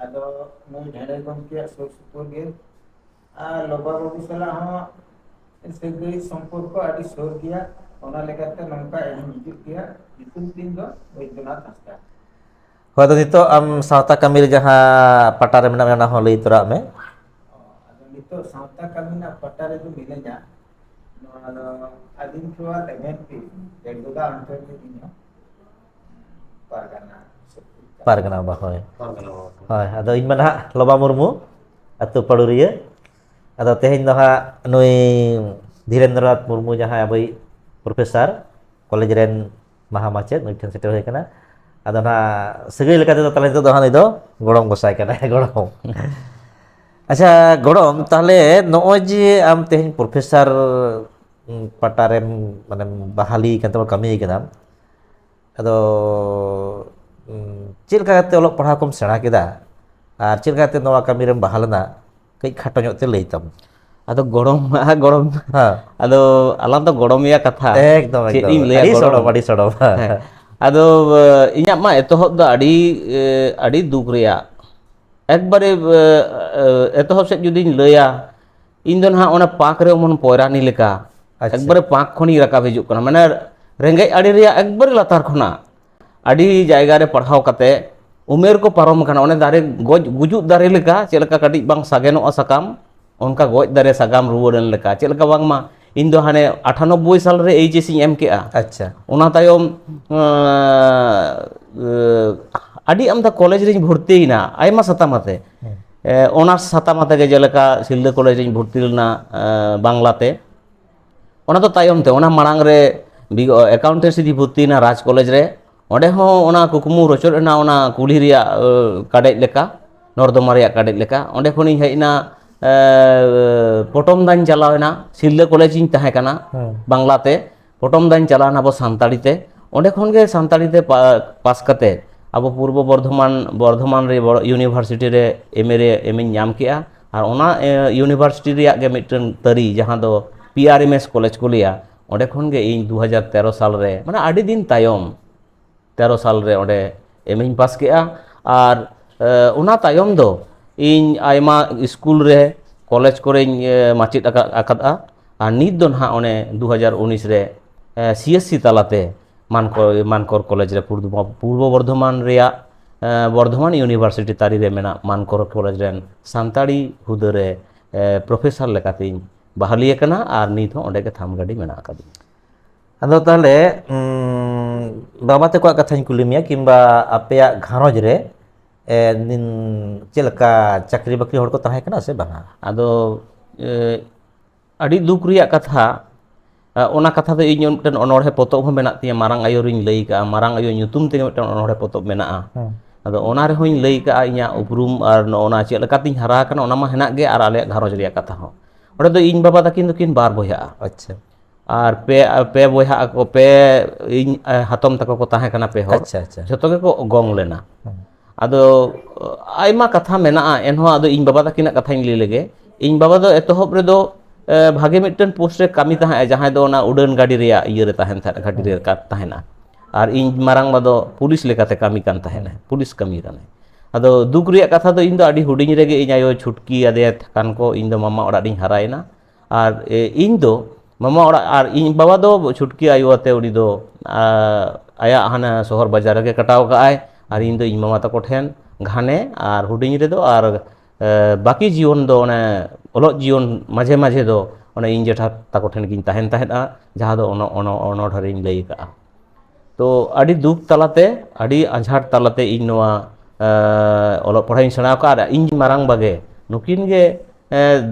ᱟᱫᱚ ᱱᱩᱭ ᱰᱷᱮᱬᱮ ᱜᱚᱢᱠᱮᱭᱟᱜ ᱥᱩᱨ ᱥᱩᱯᱩᱨ ᱜᱮ, ᱟᱨ ᱞᱚᱵᱟ ᱵᱟᱹᱵᱩ ᱥᱟᱞᱟᱜ ᱦᱚᱸ ᱥᱟᱹᱜᱟᱹᱭ ᱥᱚᱢᱯᱚᱨᱠᱚ ᱟᱹᱰᱤ ᱥᱩᱨ ᱜᱮᱭᱟ᱾ ᱚᱱᱟ ᱞᱮᱠᱟᱛᱮ ᱱᱚᱝᱠᱟ ᱤᱧ ᱦᱤᱡᱩᱜ ᱜᱮᱭᱟ᱾ ᱧᱩᱛᱩᱢ ᱛᱤᱧ ᱫᱚ ᱵᱳᱭᱫᱚᱱᱟᱛᱷ ᱦᱟᱸᱥᱫᱟ᱾ ᱦᱳᱭ, ᱟᱫᱚ ᱱᱤᱛᱚᱜ ᱟᱢ ᱥᱟᱶᱛᱟ ᱠᱟᱹᱢᱤ ᱨᱮ ᱡᱟᱦᱟᱸ ᱯᱟᱴᱟ ᱨᱮ ᱢᱮᱱᱟᱜ ᱢᱮᱭᱟ, ᱚᱱᱟ ᱦᱚᱸ ᱞᱟᱹᱭ ᱛᱚᱨᱟᱜ ᱢᱮ᱾ ᱟᱫᱚ ᱱᱤᱛᱚᱜ ᱥᱟᱶᱛᱟ ᱠᱟᱹᱢᱤ ᱨᱮᱱᱟᱜ ᱯᱟᱴᱟ ᱨᱮᱫᱚ ᱢᱤᱱᱟᱹᱧᱟ᱾ ᱱᱚᱣᱟ ᱫᱚ ᱟᱹᱫᱤᱢ ᱪᱷᱩᱣᱟᱹ ᱮᱢ ᱮᱱ ᱯᱤ ᱨᱮᱜᱩᱞᱟᱨ ᱚᱱᱛᱚᱨ ᱨᱮ ᱤᱧ ᱦᱚᱸ ᱯᱟᱨᱜᱟᱱᱟ ᱥᱮ ᱯᱟᱨᱜᱟᱱᱟ ᱵᱟ, ᱦᱳᱭ᱾ ᱯᱟᱨᱜᱟᱱᱟ ᱵᱟ᱾ ᱦᱳᱭ, ᱟᱫᱚ ᱤᱧ ᱢᱟ ᱱᱟᱦᱟᱜ ᱞᱚᱵᱟ ᱢᱩᱨᱢᱩ, ᱟᱹᱛᱩ ᱯᱟᱹᱲᱩᱨᱤᱭᱟᱹ᱾ ᱟᱫᱚ ᱛᱮᱦᱮᱧ ᱫᱚ ᱦᱟᱸᱜ ᱱᱩᱭ ᱫᱷᱤᱨᱮᱱᱫᱨᱚᱱᱟᱛᱷ ᱢᱩᱨᱢᱩ, ᱡᱟᱦᱟᱸᱭ ᱟᱵᱚᱭᱤᱡ ᱯᱨᱚᱯᱷᱮᱥᱟᱨ, ᱠᱚᱞᱮᱡᱽ ᱨᱮᱱ ᱢᱟᱦᱟ ᱢᱟᱪᱮᱫ, ᱱᱩᱭ ᱴᱷᱮᱱ ᱥᱮᱴᱮᱨ ᱦᱩᱭ ᱟᱠᱟᱱᱟ᱾ ᱟᱫᱚ ᱱᱟᱦᱟᱜ ᱥᱟᱹᱜᱟᱹᱭ ᱞᱮᱠᱟ ᱛᱮᱫᱚ ᱛᱟᱦᱞᱮ ᱱᱤᱛᱚᱜ ᱫᱚ ᱦᱟᱸᱜ ᱱᱩᱭ ᱫᱚ ᱜᱚᱲᱚᱢ ᱜᱚᱸᱥᱟᱭ ᱠᱟᱱᱟᱭ, ᱜᱚᱲᱚᱢ᱾ ᱟᱪᱪᱷᱟ ᱜᱚᱲᱚᱢ, ᱛᱟᱦᱞᱮ ᱱᱚᱜᱼᱚᱭ ᱡᱮ ᱟᱢ ᱛᱮᱦᱮᱧ ᱯᱨᱚᱯᱷᱮᱥᱟᱨ, ᱩᱸ, ᱯᱟᱴᱟ ᱨᱮᱢ, ᱢᱟᱱᱮᱢ ᱵᱟᱦᱟᱞᱤ ᱠᱟᱱ ᱛᱟᱢᱟ, ᱠᱟᱹᱢᱤ ᱠᱟᱱᱟᱢ, ᱟᱫᱚ, ᱩᱸ, ᱪᱮᱫ ᱞᱮᱠᱟ ᱠᱟᱛᱮ ᱚᱞᱚᱜ ᱯᱟᱲᱦᱟᱣ ᱠᱚᱢ ᱥᱮᱬᱟ ᱠᱮᱫᱟ ᱟᱨ ᱪᱮᱫ ᱞᱮᱠᱟ ᱠᱟᱛᱮ ᱱᱚᱣᱟ ᱠᱟᱹᱢᱤ ᱨᱮᱢ ᱵᱟᱦᱟᱞ ᱮᱱᱟ? ᱠᱟᱹᱡ ᱠᱷᱟᱴᱚ ᱧᱚᱜ ᱛᱮ ᱞᱟᱹᱭ ᱛᱟᱢ᱾ ᱟᱫᱚ ᱜᱚᱲᱚᱢ ᱢᱟ ᱜᱚᱲᱚᱢ᱾ ᱦᱮᱸ᱾ ᱟᱫᱚ ᱟᱞᱟᱝ ᱫᱚ ᱜᱚᱲᱚᱢᱮᱭᱟ ᱠᱟᱛᱷᱟ᱾ ᱮᱠᱫᱚᱢ, ᱪᱮᱫ ᱮᱠᱫᱚᱢ᱾ ᱤᱧ ᱞᱟᱹᱭᱟ, ᱟᱹᱰᱤ ᱜᱚᱲᱚᱢ᱾ ᱥᱚᱲᱚᱢ, ᱟᱹᱰᱤ ᱥᱚᱲᱚᱢ᱾ ᱦᱮᱸ᱾ ᱟᱫᱚ, ᱮ, ᱤᱧᱟᱹᱜ ᱢᱟ ᱮᱛᱚᱦᱚᱵ ᱫᱚ ᱟᱹᱰᱤ, ᱮ, ᱟᱹᱰᱤ ᱫᱩᱠ ᱨᱮᱭᱟᱜ᱾ ᱮᱠᱵᱟᱨᱮ, ᱮ, ᱮ, ᱮᱛᱚᱦᱚᱵ ᱥᱮᱫ ᱡᱩᱫᱤᱧ ᱞᱟᱹᱭᱟ, ᱤᱧ ᱫᱚ ᱱᱟᱦᱟᱜ ᱚᱱᱟ ᱯᱟᱸᱠ ᱨᱮ ᱚᱢᱚᱱ ᱯᱚᱭᱨᱟᱱᱤ ᱞᱮᱠᱟ᱾ ᱟᱪᱪᱷᱟ᱾ ᱮᱠᱵᱟᱨᱮ ᱯᱟᱸᱠ ᱠᱷᱚᱱᱤᱧ ᱨᱟᱠᱟᱵ ᱦᱤᱡᱩᱜ ᱠᱟᱱᱟ, ᱢᱟᱱᱮ ᱨᱮᱸᱜᱮᱡ ᱟᱲᱮ ᱨᱮᱭᱟᱜ ᱮᱠᱵᱟᱨᱮ ᱞᱟᱛᱟᱨ ᱠᱷᱚᱱᱟᱜ᱾ ᱟᱹᱰᱤ ᱡᱟᱭᱜᱟ ᱨᱮ ᱯᱟᱲᱦᱟᱣ ᱠᱟᱛᱮ ᱩᱢᱮᱨ ᱠᱚ ᱯᱟᱨᱚᱢ ᱟᱠᱟᱱᱟ, ᱚᱱᱮ ᱫᱟᱨᱮ ᱜᱚᱡ ᱜᱩᱡᱩᱜ ᱫᱟᱨᱮ ᱞᱮᱠᱟ, ᱪᱮᱫ ᱞᱮᱠᱟ ᱠᱟᱹᱴᱤᱡ ᱵᱟᱝ ᱥᱟᱜᱮᱱᱚᱜᱼᱟ ᱥᱟᱠᱟᱢ, ᱚᱱᱠᱟ ᱜᱚᱡ ᱫᱟᱨᱮ ᱥᱟᱠᱟᱢ ᱨᱩᱣᱟᱹᱲ ᱮᱱ ᱞᱮᱠᱟ᱾ ᱪᱮᱫ ᱞᱮᱠᱟ ᱵᱟᱝᱢᱟ ᱤᱧ ᱫᱚ ᱦᱟᱱᱮ ᱟᱴᱷᱟᱱᱚᱵᱵᱳᱭ ᱥᱟᱞ ᱨᱮ ᱮᱭᱤᱪ ᱮᱥ ᱤᱧ ᱮᱢ ᱠᱮᱜᱼᱟ᱾ ᱟᱪᱪᱷᱟ᱾ ᱚᱱᱟ ᱛᱟᱭᱚᱢ, ᱟᱸ, ᱟᱹᱰᱤ ᱟᱢᱫᱟ ᱠᱚᱞᱮᱡᱽ ᱨᱤᱧ ᱵᱷᱚᱨᱛᱤᱭᱮᱱᱟ, ᱟᱭᱢᱟ ᱥᱟᱛᱟᱢ ᱟᱛᱮ᱾ ᱦᱮᱸ᱾ ᱮ, ᱚᱱᱟᱨᱥ ᱥᱟᱛᱟᱢ ᱟᱛᱮ ᱜᱮ, ᱡᱮᱞᱮᱠᱟ ᱥᱤᱞᱫᱟᱹ ᱠᱚᱞᱮᱡᱽ ᱨᱤᱧ ᱵᱷᱚᱨᱛᱤ ᱞᱮᱱᱟ, ᱮ, ᱵᱟᱝᱞᱟᱛᱮ᱾ ᱚᱱᱟ ᱫᱚ ᱛᱟᱭᱚᱢ ᱛᱮ, ᱚᱱᱟ ᱢᱟᱲᱟᱝ ᱨᱮ ᱵᱤᱜ-, ᱮᱠᱟᱣᱩᱱᱴᱮᱱᱥᱤ ᱨᱤᱧ ᱵᱷᱚᱨᱛᱤᱭᱮᱱᱟ ᱨᱟᱡᱽ ᱠᱚᱞᱮᱡᱽ ᱨᱮ᱾ ᱚᱸᱰᱮ ᱦᱚᱸ ᱚᱱᱟ ᱠᱩᱠᱢᱩ ᱨᱚᱪᱚᱫ ᱮᱱᱟ, ᱚᱱᱟ ᱠᱩᱞᱦᱤ ᱨᱮᱭᱟᱜ, ᱮ, ᱠᱟᱰᱮᱡ ᱞᱮᱠᱟ, ᱱᱚᱨᱫᱚᱢᱟ ᱨᱮᱭᱟᱜ ᱠᱟᱰᱮᱡ ᱞᱮᱠᱟ᱾ ᱚᱸᱰᱮ ᱠᱷᱚᱱᱤᱧ ᱦᱮᱡ ᱮᱱᱟ, ᱮ, ᱯᱚᱴᱚᱢ ᱫᱟᱧ ᱪᱟᱞᱟᱣ ᱮᱱᱟ, ᱥᱤᱞᱫᱟᱹ ᱠᱚᱞᱮᱡᱽ ᱤᱧ ᱛᱟᱦᱮᱸ ᱠᱟᱱᱟ, ᱦᱮᱸ᱾ ᱵᱟᱝᱞᱟᱛᱮ᱾ ᱯᱚᱴᱚᱢ ᱫᱟᱧ ᱪᱟᱞᱟᱣ ᱮᱱᱟ ᱟᱵᱚ ᱥᱟᱱᱛᱟᱲᱤ ᱛᱮ᱾ ᱚᱸᱰᱮ ᱠᱷᱚᱱ ᱜᱮ ᱥᱟᱱᱛᱟᱲᱤ ᱛᱮ ᱯᱟ-, ᱯᱟᱥ ᱠᱟᱛᱮ ᱟᱵᱚ ᱯᱩᱨᱵᱚ ᱵᱚᱨᱫᱷᱚᱢᱟᱱ, ᱵᱚᱨᱫᱷᱚᱢᱟᱱ ᱨᱮ ᱵᱚᱲ-, ᱤᱭᱩᱱᱤᱵᱷᱟᱨᱥᱤᱴᱤ ᱨᱮ ᱮᱢ ᱮ ᱨᱮ ᱮᱢ ᱤᱧ ᱧᱟᱢ ᱠᱮᱜᱼᱟ᱾ ᱟᱨ ᱚᱱᱟ, ᱮ, ᱤᱭᱩᱱᱤᱵᱷᱟᱨᱥᱤᱴᱤ ᱨᱮᱭᱟᱜ ᱜᱮ ᱢᱤᱫᱴᱟᱝ ᱛᱟᱹᱨᱤ, ᱡᱟᱦᱟᱸ ᱫᱚ P R M S college ᱠᱚ ᱞᱟᱹᱭᱟ, ᱚᱸᱰᱮ ᱠᱷᱚᱱ ᱜᱮ ᱤᱧ ᱫᱩ ᱦᱟᱡᱟᱨ ᱛᱮᱨᱚ ᱥᱟᱞ ᱨᱮ, ᱢᱟᱱᱮ ᱟᱹᱰᱤ ᱫᱤᱱ ᱛᱟᱭᱚᱢ, ᱛᱮᱨᱚ ᱥᱟᱞ ᱨᱮ ᱚᱸᱰᱮ ᱮᱢ ᱤᱧ ᱯᱟᱥ ᱠᱮᱜᱼᱟ᱾ ᱟᱨ, ᱮ, ᱚᱱᱟ ᱛᱟᱭᱚᱢ ᱫᱚ ᱤᱧ ᱟᱭᱢᱟ ᱤᱥᱠᱩᱞ ᱨᱮ, ᱠᱚᱞᱮᱡᱽ ᱠᱚᱨᱮᱧ, ᱮ, ᱢᱟᱪᱮᱫ ᱟᱠᱟᱫ, ᱟᱠᱟᱫᱼᱟ᱾ ᱟᱨ ᱱᱤᱛ ᱫᱚ ᱱᱟᱦᱟᱜ ᱚᱱᱮ ᱫᱩ ᱦᱟᱡᱟᱨ ᱩᱱᱤᱥ ᱨᱮ, ᱮ, ᱥᱤ ᱮᱥ ᱥᱤ ᱛᱟᱞᱟᱛᱮ ᱢᱟᱱᱠᱚᱨ, ᱢᱟᱱᱠᱚᱨ ᱠᱚᱞᱮᱡᱽ ᱨᱮ ᱯᱩᱨᱵᱚ, ᱯᱩᱨᱵᱚ ᱵᱚᱨᱫᱷᱚᱢᱟᱱ ᱨᱮᱭᱟᱜ, ᱵᱚᱨᱫᱷᱚᱢᱟᱱ ᱤᱭᱩᱱᱤᱵᱷᱟᱨᱥᱤᱴᱤ ᱛᱟᱹᱨᱤ ᱨᱮ ᱢᱮᱱᱟᱜ ᱢᱟᱱᱠᱚᱨ ᱠᱚᱞᱮᱡᱽ ᱨᱮᱱ ᱥᱟᱱᱛᱟᱲᱤ ᱦᱩᱫᱟᱹ ᱨᱮ ᱯᱨᱚᱯᱷᱮᱥᱚᱨ ᱞᱮᱠᱟᱛᱤᱧ ᱵᱟᱦᱟᱞᱤ ᱟᱠᱟᱱᱟ ᱟᱨ ᱱᱤᱛ ᱦᱚᱸ ᱚᱸᱰᱮ ᱜᱮ ᱛᱷᱟᱢ ᱜᱟᱹᱰᱤ ᱢᱮᱱᱟᱜ ᱟᱠᱟᱫᱤᱧᱟ᱾ ᱟᱫᱚ ᱛᱟᱦᱚᱞᱮ ᱩᱸ, ᱵᱟᱵᱟ ᱛᱟᱠᱚᱣᱟᱜ ᱠᱟᱛᱷᱟᱧ ᱠᱩᱞᱤ ᱢᱮᱭᱟ, ᱠᱤᱝᱵᱟ ᱟᱯᱮᱭᱟᱜ ᱜᱷᱟᱨᱚᱸᱡᱽ ᱨᱮ ᱮ, ᱱᱤᱱ-, ᱪᱮᱫ ᱞᱮᱠᱟ ᱪᱟᱹᱠᱨᱤ ᱵᱟᱹᱠᱨᱤ ᱦᱚᱲ ᱠᱚ ᱛᱟᱦᱮᱸ ᱠᱟᱱᱟ ᱥᱮ ᱵᱟᱝᱟ? ᱟᱫᱚ ᱮ, ᱟᱹᱰᱤ ᱫᱩᱠ ᱨᱮᱭᱟᱜ ᱠᱟᱛᱷᱟ, ᱮ, ᱚᱱᱟ ᱠᱟᱛᱷᱟ ᱫᱚ ᱤᱧ ᱢᱤᱫᱴᱮᱱ ᱚᱱᱚᱬᱦᱮ ᱯᱚᱛᱚᱵ ᱦᱚᱸ ᱢᱮᱱᱟᱜ ᱛᱤᱧᱟᱹ, ᱢᱟᱨᱟᱝ ᱟᱭᱳ ᱨᱤᱧ ᱞᱟᱹᱭ ᱠᱟᱜᱼᱟ, ᱢᱟᱨᱟᱝ ᱟᱭᱳ ᱧᱩᱛᱩᱢ ᱛᱮᱜᱮ ᱢᱤᱫᱴᱮᱱ ᱚᱱᱚᱬᱦᱮ ᱯᱚᱛᱚᱵ ᱢᱮᱱᱟᱜᱼᱟ᱾ ᱦᱮᱸ᱾ ᱟᱫᱚ ᱚᱱᱟ ᱨᱮᱦᱚᱸᱧ ᱞᱟᱹᱭ ᱠᱟᱜᱼᱟ ᱤᱧᱟᱹᱜ ᱩᱯᱨᱩᱢ ᱟᱨ ᱱᱚᱜᱼᱚ ᱱᱟ ᱪᱮᱫ ᱞᱮᱠᱟᱛᱤᱧ ᱦᱟᱨᱟ ᱟᱠᱟᱱᱟ, ᱚᱱᱟ ᱢᱟ ᱦᱮᱱᱟᱜ ᱜᱮ, ᱟᱨ ᱟᱞᱮᱭᱟᱜ ᱜᱷᱟᱨᱚᱸᱡᱽ ᱨᱮᱭᱟᱜ ᱠᱟᱛᱷᱟ ᱦᱚᱸ᱾ ᱚᱸᱰᱮ ᱫᱚ ᱤᱧ ᱵᱟᱵᱟ ᱛᱟᱹᱠᱤᱱ ᱫᱚᱠᱤᱱ ᱵᱟᱨ ᱵᱚᱭᱦᱟᱜᱼᱟ᱾ ᱟᱪᱪᱷᱟ᱾ ᱟᱨ ᱯᱮ, ᱯᱮ ᱵᱚᱭᱦᱟ ᱟᱠᱚ, ᱯᱮ ᱤᱧ, ᱮ, ᱦᱟᱛᱚᱢ ᱛᱟᱠᱚ ᱠᱚ ᱛᱟᱦᱮᱸ ᱠᱟᱱᱟ, ᱯᱮ ᱦᱚᱲ᱾ ᱟᱪᱪᱷᱟ, ᱟᱪᱪᱷᱟ᱾ ᱡᱷᱚᱛᱚ ᱜᱮᱠᱚ ᱜᱚᱝ ᱞᱮᱱᱟ᱾ ᱦᱮᱸ᱾ ᱟᱫᱚ ᱟᱭᱢᱟ ᱠᱟᱛᱷᱟ ᱢᱮᱱᱟᱜᱼᱟ, ᱮᱱᱦᱚᱸ ᱟᱫᱚ ᱤᱧ ᱵᱟᱵᱟ ᱛᱟᱹᱠᱤᱱᱟᱜ ᱠᱟᱛᱷᱟᱧ ᱞᱟᱹᱭ ᱞᱮᱜᱮ᱾ ᱤᱧ ᱵᱟᱵᱟ ᱫᱚ ᱮᱛᱚᱦᱚᱵ ᱨᱮᱫᱚ, ᱮ, ᱵᱷᱟᱜᱮ ᱢᱤᱫᱴᱮᱱ ᱯᱳᱥᱴ ᱨᱮ ᱠᱟᱹᱢᱤ ᱛᱟᱦᱮᱸᱫ, ᱡᱟᱦᱟᱸᱭ ᱫᱚ ᱚᱱᱟ ᱩᱰᱟᱹᱱ ᱜᱟᱹᱰᱤ ᱨᱮᱭᱟᱜ ᱤᱭᱟᱹ ᱨᱮ ᱛᱟᱦᱮᱱ ᱛᱟᱦᱮᱸᱫ, ᱜᱟᱹᱰᱤ ᱨᱮ ᱠᱟ-, ᱛᱟᱦᱮᱱᱟ᱾ ᱟᱨ ᱤᱧ ᱢᱟᱨᱟᱝ ᱵᱟ ᱫᱚ ᱯᱩᱞᱤᱥ ᱞᱮᱠᱟᱛᱮ ᱠᱟᱹᱢᱤ ᱠᱟᱱ ᱛᱟᱦᱮᱱᱟ, ᱯᱩᱞᱤᱥ ᱠᱟᱹᱢᱤ ᱠᱟᱱᱟᱭ᱾ ᱟᱫᱚ ᱫᱩᱠ ᱨᱮᱭᱟᱜ ᱠᱟᱛᱷᱟ ᱫᱚ, ᱤᱧ ᱫᱚ ᱟᱹᱰᱤ ᱦᱩᱰᱤᱧ ᱨᱮᱜᱮ ᱤᱧ ᱟᱭᱳ ᱪᱷᱩᱴᱠᱤ ᱟᱫᱮᱭᱟ ᱛᱷᱟᱠᱟᱱ ᱠᱚ, ᱤᱧ ᱫᱚ ᱢᱟᱢᱟ ᱚᱲᱟᱜ ᱨᱤᱧ ᱦᱟᱨᱟᱭᱮᱱᱟ᱾ ᱟᱨ, ᱮ, ᱤᱧ ᱫᱚ ᱢᱟᱢᱟ ᱚᱲᱟᱜ ᱟᱨ ᱤᱧ ᱵᱟᱵᱟ ᱫᱚ ᱪᱷᱩᱴᱠᱤ ᱟᱭᱳ ᱟᱛᱮ ᱩᱱᱤ ᱫᱚ, ᱟ, ᱟᱭᱟᱜ ᱦᱟᱱᱟ ᱥᱚᱦᱚᱨ ᱵᱟᱡᱟᱨ ᱨᱮᱜᱮ ᱠᱟᱴᱟᱣ ᱠᱟᱜᱼᱟᱭ᱾ ᱟᱨ ᱤᱧ ᱫᱚ ᱤᱧ ᱢᱟᱢᱟ ᱛᱟᱠᱚ ᱴᱷᱮᱱ ᱜᱷᱟᱱᱮ, ᱟᱨ ᱦᱩᱰᱤᱧ ᱨᱮᱫᱚ ᱟᱨ, ᱮ, ᱵᱟᱹᱠᱤ ᱡᱤᱭᱚᱱ ᱫᱚ ᱚᱱᱮ ᱚᱞᱚᱜ ᱡᱤᱭᱚᱱ ᱢᱟᱡᱷᱮ ᱢᱟᱡᱷᱮ ᱫᱚ ᱚᱱᱮ ᱤᱧ ᱡᱮᱴᱷᱟ ᱛᱟᱠᱚ ᱴᱷᱮᱱ ᱜᱤᱧ ᱛᱟᱦᱮᱱ ᱛᱟᱦᱮᱸᱫᱼᱟ, ᱡᱟᱦᱟᱸ ᱫᱚ ᱚᱱᱚ-, ᱚᱱᱚ-, ᱚᱱᱚᱬᱦᱮ ᱨᱤᱧ ᱞᱟᱹᱭ ᱠᱟᱜᱼᱟ᱾ ᱛᱚ ᱟᱹᱰᱤ ᱫᱩᱠ ᱛᱟᱞᱟᱛᱮ, ᱟᱹᱰᱤ ᱟᱸᱡᱷᱟᱴ ᱛᱟᱞᱟᱛᱮ ᱤᱧ ᱱᱚᱣᱟ, ᱮ, ᱚᱞᱚᱜ ᱯᱟᱲᱦᱟᱜ ᱤᱧ ᱥᱮᱬᱟ ᱟᱠᱟᱫᱼᱟ᱾ ᱟᱨ ᱤᱧ ᱢᱟᱨᱟᱝ ᱵᱟ ᱜᱮ, ᱱᱩᱠᱤᱱ ᱜᱮ, ᱮ,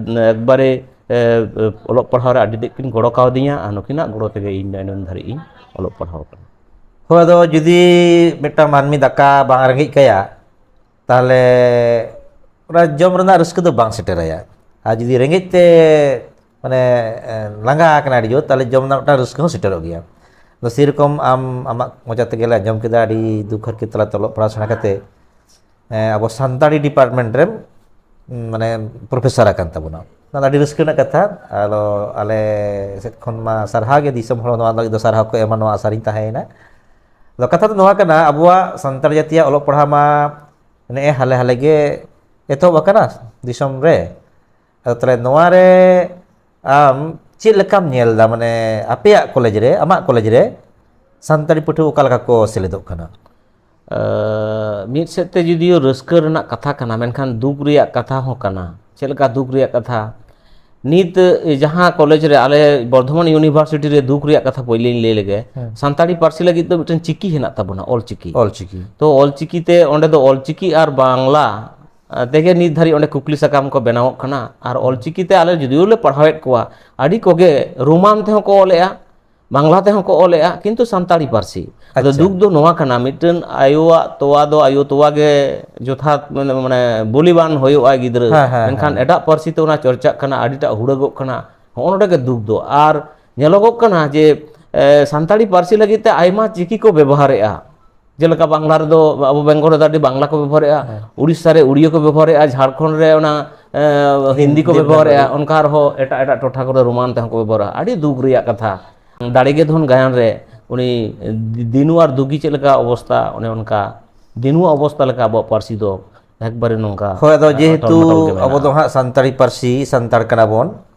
ᱮᱠᱵᱟᱨᱮ, ᱮ, ᱚᱞᱚᱜ ᱯᱟᱲᱦᱟᱣ ᱨᱮ ᱟᱹᱰᱤ ᱛᱮᱫ ᱠᱤᱱ ᱜᱚᱲᱚ ᱠᱟᱣᱫᱤᱧᱟ, ᱟᱨ ᱱᱩᱠᱤᱱᱟᱜ ᱜᱚᱲᱚ ᱛᱮᱜᱮ ᱤᱧ ᱫᱚ ᱱᱩᱱ ᱫᱷᱟᱹᱨᱤᱡ ᱤᱧ ᱚᱞᱚᱜ ᱯᱟᱲᱦᱟᱣ ᱟᱠᱟᱱᱟ᱾ ᱦᱳᱭ, ᱟᱫᱚ ᱡᱩᱫᱤ ᱢᱤᱫᱴᱟᱝ ᱢᱟᱹᱱᱢᱤ ᱫᱟᱠᱟ ᱵᱟᱝ ᱨᱮᱸᱜᱮᱡ ᱠᱟᱭᱟ, ᱛᱟᱦᱚᱞᱮ ᱚᱱᱟ ᱡᱚᱢ ᱨᱮᱱᱟᱜ ᱨᱟᱹᱥᱠᱟᱹ ᱫᱚ ᱵᱟᱝ ᱥᱮᱴᱮᱨᱟᱭᱟ᱾ ᱟᱨ ᱡᱩᱫᱤ ᱨᱮᱸᱜᱮᱡ ᱛᱮ, ᱢᱟᱱᱮ, ᱮ, ᱞᱟᱸᱜᱟ ᱟᱠᱟᱱᱟ ᱟᱹᱰᱤ ᱡᱳᱨ, ᱛᱟᱦᱚᱞᱮ ᱡᱚᱢ ᱨᱮᱱᱟᱜ ᱢᱤᱫᱴᱟᱝ ᱨᱟᱹᱥᱠᱟᱹ ᱦᱚᱸ ᱥᱮᱴᱮᱨᱚᱜ ᱜᱮᱭᱟ᱾ ᱟᱫᱚ ᱥᱮᱨᱚᱠᱚᱢ ᱟᱢ ᱟᱢᱟᱜ ᱢᱚᱪᱟ ᱛᱮᱜᱮ ᱞᱮ ᱟᱸᱡᱚᱢ ᱠᱮᱫᱟ, ᱟᱹᱰᱤ ᱫᱩᱠ ᱦᱟᱨᱠᱮᱛ ᱛᱟᱞᱟᱛᱮ ᱚᱞᱚᱜ ᱯᱟᱲᱦᱟᱣ ᱥᱮᱬᱟ ᱠᱟᱛᱮ, ᱮ, ᱟᱵᱚ ᱥᱟᱱᱛᱟᱲᱤ ᱰᱤᱯᱟᱨᱴᱢᱮᱱᱴ ᱨᱮᱢ, ᱩᱢ, ᱢᱟᱱᱮ, ᱯᱨᱚᱯᱷᱮᱥᱟᱨ ᱟᱠᱟᱱ ᱛᱟᱵᱚᱱᱟ᱾ ᱚᱱᱟ ᱫᱚ ᱟᱹᱰᱤ ᱨᱟᱹᱥᱠᱟᱹ ᱨᱮᱱᱟᱜ ᱠᱟᱛᱷᱟ᱾ ᱟᱫᱚ ᱟᱞᱮ ᱥᱮᱫ ᱠᱷᱚᱱ ᱢᱟ ᱥᱟᱨᱦᱟᱣ ᱜᱮ, ᱫᱤᱥᱚᱢ ᱦᱚᱲ ᱱᱚᱣᱟ ᱞᱟᱹᱜᱤᱫ ᱫᱚ ᱥᱟᱨᱦᱟᱣ ᱠᱚ ᱮᱢᱟ, ᱱᱚᱣᱟ ᱟᱥᱟ ᱨᱤᱧ ᱛᱟᱦᱮᱸᱭᱮᱱᱟ᱾ ᱟᱫᱚ ᱠᱟᱛᱷᱟ ᱫᱚ ᱱᱚᱣᱟ ᱠᱟᱱᱟ, ᱟᱵᱚᱣᱟᱜ ᱥᱟᱱᱛᱟᱲ ᱡᱟᱹᱛᱤᱭᱟᱜ ᱚᱞᱚᱜ ᱯᱟᱲᱦᱟᱣ ᱢᱟ ᱱᱮᱜᱼᱮ ᱦᱟᱞᱮ ᱦᱟᱞᱮ ᱜᱮ ᱮᱛᱚᱦᱚᱵ ᱟᱠᱟᱱᱟ ᱫᱤᱥᱚᱢ ᱨᱮ᱾ ᱟᱫᱚ ᱛᱟᱦᱚᱞᱮ ᱱᱚᱣᱟ ᱨᱮ ᱟᱢ ᱪᱮᱫ ᱞᱮᱠᱟᱢ ᱧᱮᱞ ᱮᱫᱟ? ᱢᱟᱱᱮ, ᱟᱯᱮᱭᱟᱜ ᱠᱚᱞᱮᱡᱽ ᱨᱮ, ᱟᱢᱟᱜ ᱠᱚᱞᱮᱡᱽ ᱨᱮ ᱥᱟᱱᱛᱟᱲᱤ ᱯᱟᱹᱴᱷᱩᱣᱟᱹ ᱚᱠᱟ ᱞᱮᱠᱟ ᱠᱚ ᱥᱮᱞᱮᱫᱚᱜ ᱠᱟᱱᱟ? ᱟᱸ, ᱢᱤᱫ ᱥᱮᱫ ᱛᱮ ᱡᱩᱫᱤᱭᱳ ᱨᱟᱹᱥᱠᱟᱹ ᱨᱮᱱᱟᱜ ᱠᱟᱛᱷᱟ ᱠᱟᱱᱟ, ᱢᱮᱱᱠᱷᱟᱱ ᱫᱩᱠ ᱨᱮᱭᱟᱜ ᱠᱟᱛᱷᱟ ᱦᱚᱸ ᱠᱟᱱᱟ᱾ ᱪᱮᱫ ᱞᱮᱠᱟ ᱫᱩᱠ ᱨᱮᱭᱟᱜ ᱠᱟᱛᱷᱟ? ᱱᱤᱛ, ᱮ, ᱡᱟᱦᱟᱸ ᱠᱚᱞᱮᱡᱽ ᱨᱮ, ᱟᱞᱮ ᱵᱚᱨᱫᱷᱚᱢᱟᱱ ᱤᱭᱩᱱᱤᱵᱷᱟᱨᱥᱤᱴᱤ ᱨᱮ ᱫᱩᱠ ᱨᱮᱭᱟᱜ ᱠᱟᱛᱷᱟ ᱯᱳᱭᱞᱳᱧ ᱞᱟᱹᱭ ᱞᱮᱜᱮ, ᱦᱮᱸ᱾ ᱥᱟᱱᱛᱟᱲᱤ ᱯᱟᱹᱨᱥᱤ ᱞᱟᱹᱜᱤᱫ ᱫᱚ ᱢᱤᱫᱴᱮᱱ ᱪᱤᱠᱤ ᱦᱮᱱᱟᱜ ᱛᱟᱵᱚᱱᱟ, ᱚᱞ ᱪᱤᱠᱤ᱾ ᱚᱞ ᱪᱤᱠᱤ᱾ ᱛᱚ ᱚᱞ ᱪᱤᱠᱤ ᱛᱮ ᱚᱸᱰᱮ ᱫᱚ ᱚᱞ ᱪᱤᱠᱤ ᱟᱨ ᱵᱟᱝᱞᱟ, ᱟ, ᱛᱮᱜᱮ ᱱᱤᱛ ᱫᱷᱟᱹᱨᱤᱡ ᱚᱸᱰᱮ ᱠᱩᱠᱞᱤ ᱥᱟᱠᱟᱢ ᱠᱚ ᱵᱮᱱᱟᱣᱚᱜ ᱠᱟᱱᱟ᱾ ᱟᱨ ᱚᱞ ᱪᱤᱠᱤ ᱛᱮ ᱟᱞᱮ ᱡᱩᱫᱤᱭᱳ ᱞᱮ ᱯᱟᱲᱦᱟᱣᱮᱫ ᱠᱚᱣᱟ, ᱟᱹᱰᱤ ᱠᱚᱜᱮ ᱨᱳᱢᱟᱱ ᱛᱮᱦᱚᱸ ᱠᱚ ᱚᱞᱮᱜᱼᱟ, ᱵᱟᱝᱞᱟ ᱛᱮᱦᱚᱸ ᱠᱚ ᱚᱞᱮᱜᱼᱟ, ᱠᱤᱱᱛᱩ ᱥᱟᱱᱛᱟᱲᱤ ᱯᱟᱹᱨᱥᱤ᱾ ᱟᱫᱚ ᱟᱪᱪᱷᱟ᱾ ᱫᱩᱠ ᱫᱚ ᱱᱚᱣᱟ ᱠᱟᱱᱟ, ᱢᱤᱫᱴᱮᱱ ᱟᱭᱳᱣᱟᱜ ᱛᱚᱣᱟ ᱫᱚ ᱟᱭᱳ ᱛᱚᱣᱟ ᱜᱮ ᱡᱚᱛᱷᱟᱛ, ᱢᱟᱱᱮ, ᱢᱟᱱᱮ ᱵᱚᱞᱤᱵᱟᱱ ᱦᱩᱭᱩᱜᱼᱟ ᱜᱤᱫᱽᱨᱟᱹ᱾ ᱦᱮᱸ, ᱦᱮᱸ, ᱢᱮᱱᱠᱷᱟᱱ ᱦᱮᱸ᱾ ᱮᱴᱟᱜ ᱯᱟᱹᱨᱥᱤ ᱛᱮ ᱚᱱᱟ ᱪᱚᱨᱪᱟᱜ ᱠᱟᱱᱟ, ᱟᱹᱰᱤᱴᱟᱜ ᱦᱩᱲᱟᱹᱜᱚᱜ ᱠᱟᱱᱟ᱾ ᱦᱚᱸᱜᱼᱚ ᱱᱚᱰᱮ ᱜᱮ ᱫᱩᱠ ᱫᱚ᱾ ᱟᱨ ᱧᱮᱞᱚᱜᱚᱜ ᱠᱟᱱᱟ ᱡᱮ, ᱮ, ᱥᱟᱱᱛᱟᱲᱤ ᱯᱟᱹᱨᱥᱤ ᱞᱟᱹᱜᱤᱫ ᱛᱮ ᱟᱭᱢᱟ ᱪᱤᱠᱤ ᱠᱚ ᱵᱮᱵᱚᱦᱟᱨᱮᱜᱼᱟ᱾ ᱡᱮᱞᱮᱠᱟ ᱵᱟᱝᱞᱟ ᱨᱮᱫᱚ, ᱟᱵᱚ ᱵᱮᱝᱜᱚᱞ ᱨᱮᱫᱚ ᱟᱹᱰᱤ ᱵᱟᱝᱞᱟ ᱠᱚ ᱵᱮᱵᱚᱦᱟᱨᱮᱜᱼᱟ, ᱦᱮᱸ᱾ ᱩᱲᱤᱥᱥᱟ ᱨᱮ ᱩᱲᱤᱭᱟᱹ ᱠᱚ ᱵᱮᱵᱚᱦᱟᱨᱮᱜᱼᱟ, ᱡᱷᱟᱲᱠᱷᱚᱸᱰ ᱨᱮ ᱚᱱᱟ, ᱮ, ᱦᱤᱱᱫᱤ ᱠᱚ ᱦᱤᱱᱫᱤ ᱵᱮᱵᱚᱦᱟᱨᱮᱜᱼᱟ, ᱵᱮᱵᱚᱦᱟᱨᱮᱜᱼᱟ᱾ ᱚᱱᱠᱟ ᱟᱨᱦᱚᱸ ᱮᱴᱟᱜ ᱮᱴᱟᱜ ᱴᱚᱴᱷᱟ ᱠᱚᱨᱮ ᱨᱳᱢᱟᱱ ᱛᱮᱦᱚᱸ ᱠᱚ ᱵᱮᱵᱚᱦᱟᱨᱟ᱾ ᱟᱹᱰᱤ ᱫᱩᱠ ᱨᱮᱭᱟᱜ ᱠᱟᱛᱷᱟ᱾ ᱫᱟᱲᱮ ᱜᱮ ᱫᱷᱚᱱ ᱜᱟᱭᱟᱱ ᱨᱮ ᱩᱱᱤ ᱫᱤᱱᱩ ᱟᱨ ᱫᱩᱜᱤ ᱪᱮᱫ ᱞᱮᱠᱟ ᱚᱵᱚᱥᱛᱟ, ᱚᱱᱮ ᱚᱱᱠᱟ ᱫᱤᱱᱩᱣᱟᱜ ᱚᱵᱚᱥᱛᱟ ᱞᱮᱠᱟ ᱟᱵᱚᱣᱟᱜ ᱯᱟᱹᱨᱥᱤ ᱫᱚ ᱮᱠᱵᱟᱨᱮ ᱱᱚᱝᱠᱟ, ᱦᱳᱭ, ᱟᱫᱚ ᱮ, ᱡᱮᱦᱮᱛᱩ ᱴᱚᱞᱢᱚᱴᱚᱞ ᱜᱮ ᱟᱵᱚ ᱫᱚ ᱢᱮᱱᱟᱜᱼᱟ᱾ ᱦᱟᱸᱜ ᱥᱟᱱᱛᱟᱲᱤ ᱯᱟᱹᱨᱥᱤ, ᱥᱟᱱᱛᱟᱲ ᱠᱟᱱᱟ ᱵᱚᱱ,